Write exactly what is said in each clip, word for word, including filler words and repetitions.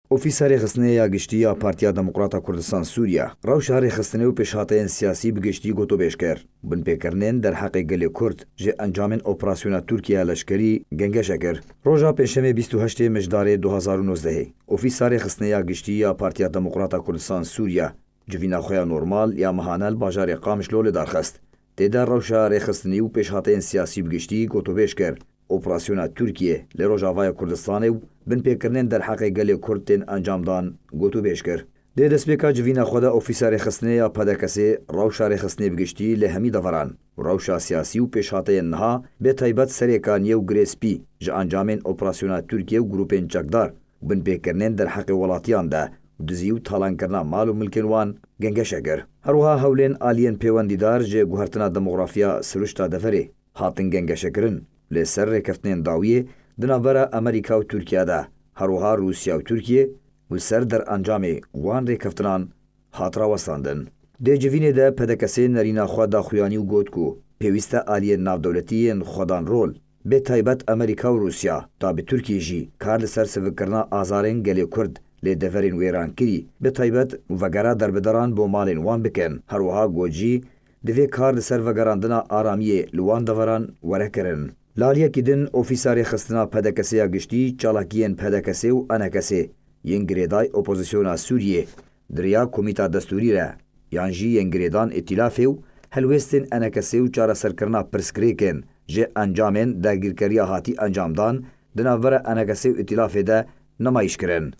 Ofîsa Rêxistinê ya Giştî ya Partiya Demokrata Kurdistan Sûriye, rewşa rêxistinê û pêşhateyên siyasî bi giştî gotûbêj kir. Binpêkirinên derheqê gelê Kurd ji encamên operasyona Tirkiye ya leşkerî gengeşe kir. Roja Pêncşemê bîst û heştê Mijdarê du hazar û nozdehê, Ofîsa Rêxistinê ya Giştî ya Partiya Demokrata Kurdistan Sûriye, civîna xwe ya normal ya mehane li bajarê Qamişlo li dar xist. Tê de rewşa rêxistinî û pêşhateyên siyasî bi giştî gotûbêj kir. Operasyona Tirkiye li Rojavaya Kurdistanê û binpêkirinên derheqê gelê Kurd tên encamdan gotûbêj kir. Dê destpêka civîna xwe de Ofîsa Rêxistinê ya P D K S'ê rewşa rêxistinê bi giştî li hemî deveran û rewşa siyasî û pêşhateyên niha, bê taybet serêka niyewgirê spî ji encamên operasyona Tirkiye û grûpên çekdar û binpêkirinên derheqê welatiyan de û dizî û talankirina mal û milkên wan gengeşe kir. Her wiha hewlên aliyên pêwendîdar ji guhertina demografiya siruşta deverê hatin gengeşekirin. Li ser rêkeftinên dawiyê di navbera Amerîka û Tirkiye de, her wiha Rûsya û Tirkiye û ser derencamê wan rêkeftinan hat rawestandin. Dê civînê de P D K S nerîna xwe da xuyanî û got ku pêwîst e aliyên navdewletî yên xwedan rol, bê taybet Amerîka û Rûsya, da bi Tirkiye jî kar li ser sivikkirina azarên gelê Kurd lê deverên wêrankirî, bi taybet vegera derbideran bo malên wan bikin. Her wiha got jî, divê kar li ser vegerandina aramiyê li wan deveran were kirin. Li aliyekî din, Ofîsa Rêxistina P D K S ya Giştî çalakiyên P D K S û E N K S yên girêday opozisyona Sûriyê di riya Komîta Destûrî re yan jî yên girêdan îtîlafê û helwêstên E N K S û çareserkirina pirsgirêkên ji encamên dagîrkeriya hatî encamdan di navbera E N K S û îtîlafê de nimayîş kirin.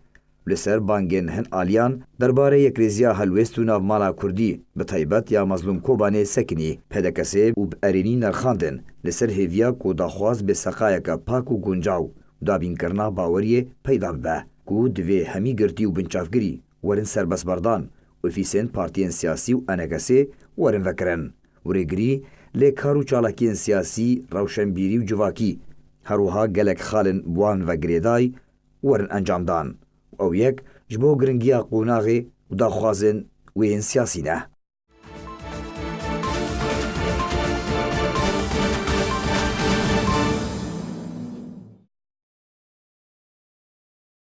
Li ser bangên hin aliyan derbarê yekrêziya helwêst û navmala kurdî, bi taybet ya Mezlûm Kobanê sekinî, P D K S û bi erênî nerxandin li ser hêviya ku daxwaz bê seqayeke pak û guncaw û dabînkirina baweriyê peyda bibe, ku divê hemî girtî û binçavgirî werin serbestberdan, ofîsên partiyên siyasî û E N K S werin vekirin û rêgirî lê kar û çalakiyên siyasî, rewşenbîrî û civakî, her wiha gelek xalên bi wan ve girêday, werin encamdan. Ew yek ji bo giringiya qonaxê û daxwazên wê yên siyasî ne.